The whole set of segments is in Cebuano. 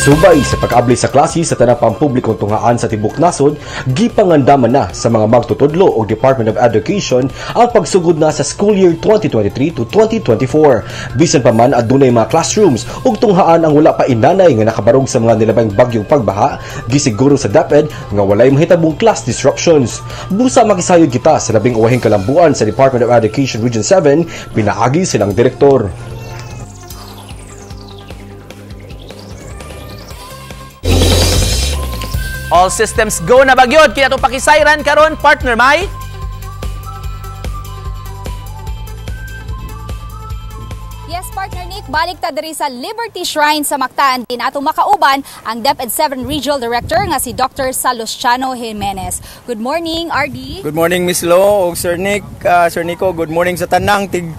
Subay sa pag-abli sa klase sa tanang pampublikong tunghaan sa tibok nasod, gipangandaman na sa mga magtutudlo og Department of Education ang pagsugod na sa school year 2023 to 2024. Bisan pa man adunay mga classrooms ug tunghaan ang wala pa inanay nga nakabarog sa mga nilabayng bagyong pagbaha, gisiguro sa DepEd nga walay mahitabong class disruptions. Busa makisayod kita sa labing uwahing kalambuan sa Department of Education Region 7, pinaagi silang direktor. All systems go na bagyod. Kaya itong pakisayran karon, partner Mai. Yes, partner Nick, balik ta diri sa Liberty Shrine sa Mactan. Din atong makauban ang DepEd 7 Regional Director nga si Dr. Salustiano Jimenez. Good morning, RD. Good morning, Miss Lo ug Sir Nick, Sir Nico, good morning sa tanang tig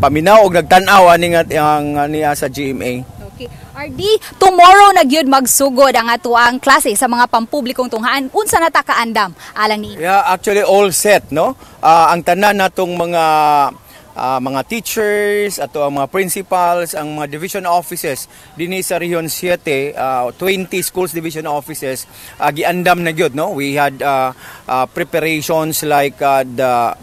paminaw ug nagtan-aw ani ang niya sa GMA. Okay. RD, tomorrow na gyud magsugod ang atuang klase sa mga pampublikong tunghaan. Unsa na ta kaandam alang ni? Yeah, actually all set, no? Ang tanan natong mga teachers, ato ang mga principals, ang mga division offices dinhi sa Region 7, 20 schools division offices, giandam na gyud, no? We had preparations like the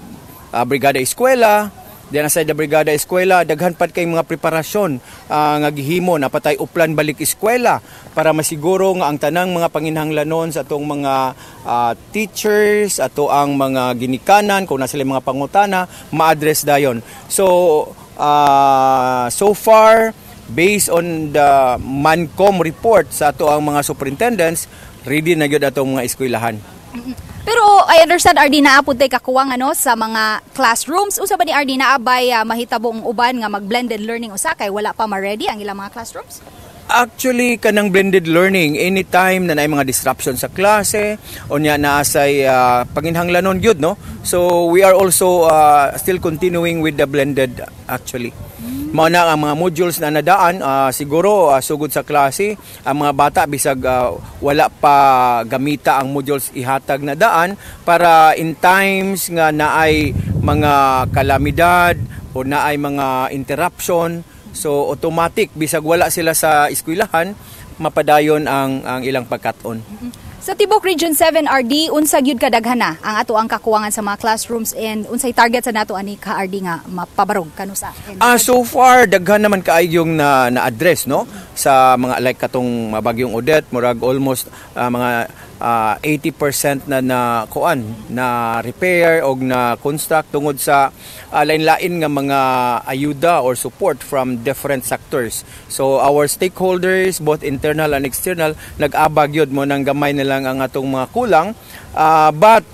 Brigada Eskwela. Then aside the Brigada Eskwela, daghan pad kay mga preparasyon nga gihimo na patay uplan balik eskwela para masiguro nga ang tanang mga panginhanglanon sa atong mga teachers, ato ang mga ginikanan kung na sila mga pangutana, ma-address dayon. So so far, based on the Mancom report sa ato ang mga superintendents, ready na gyud atong mga eskwelahan. Pero I understand, RD, naa pud tay kakuwang ano sa mga classrooms. Usa ba ni, RD, naa bay mahitabo ang uban nga mag-blended learning usa kay wala pa ma-ready ang ilang mga classrooms? Actually, kanang blended learning, anytime na naay mga disruption sa klase, o niya naasay panginhanglanon gyud, no? So, we are also still continuing with the blended, actually. Mao na ang mga modules na nadaan, siguro sugod sa klase, ang mga bata bisag wala pa gamita ang modules, ihatag na daan para in times nga naay mga kalamidad o naay mga interruption, so automatic bisag wala sila sa eskwelahan, mapadayon ang ilang pagkat-on. Sa tibok Region 7, RD, unsa gyud kadaghan na ang ato ang kakuwangan sa mga classrooms and unsay target sa nato ani ka, RD, nga mapabarog kanusa? So far daghan naman kaayo yung na na-address, no, sa mga like katong bagyong Odette, murag almost mga 80% na na kuan na repair og na construct tungod sa lain-lain nga mga ayuda or support from different sectors. So our stakeholders, both internal and external, nag-abag yun mo nang gamay na lang ang atong mga kulang, but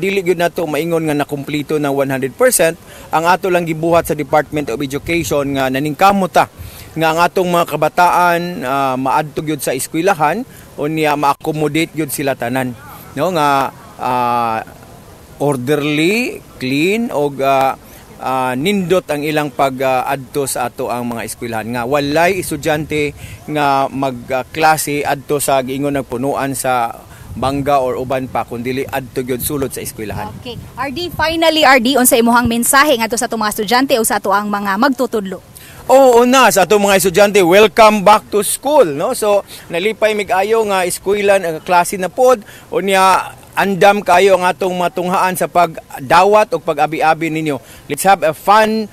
dili gyud nato maingon nga nakumplito ng 100%. Ang ato lang gibuhat sa Department of Education nga naningkamot ta nga ang atong mga kabataan maadto gyud sa eskwelahan unya ma-accommodate gyud sila tanan, no, nga orderly, clean og nindot ang ilang pag-adto sa ato ang mga eskwelahan, nga walay estudyante nga magklase adto sa giingon nagpunuan sa bangga or uban pa, kundi adto gyud sulod sa eskwelahan. Okay. RD, finally, RD, unsa imuhang mensahe ngadto sa atong mga estudyante o sa ato ang mga magtutudlo? Oo na, sa atong mga estudyante, welcome back to school, no? So, nalipay mig ayo nga eskwela, klase na pod, unya andam kayo ang atong matunghaan sa pagdawat o pag-abi-abi ninyo. Let's have a fun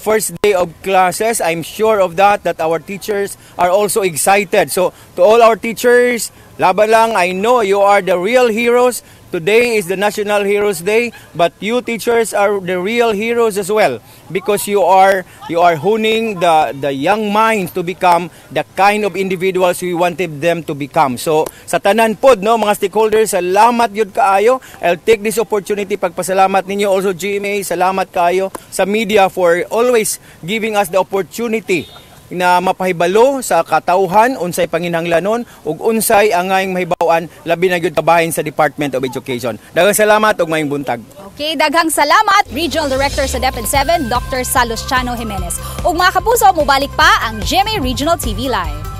first day of classes. I'm sure of that, that our teachers are also excited. So, to all our teachers, laban lang. I know you are the real heroes. Today is the National Heroes Day, but you teachers are the real heroes as well because you are honing the young minds to become the kind of individuals we wanted them to become. So sa tanan pod, no, mga stakeholders, salamat gyud kaayo. I'll take this opportunity pagpasalamat ninyo also, GMA, salamat kaayo sa media for always giving us the opportunity na mapahibalo sa katawhan unsay panginhanglanon ug unsay angayng mahibaw-an, labi na gyud kabahin sa Department of Education. Daghang salamat ug maayong buntag. Okay, daghang salamat, Regional Director sa DepEd 7, Dr. Salustiano Jimenez. Ug mga kapuso, mubalik pa ang GMA Regional TV Live.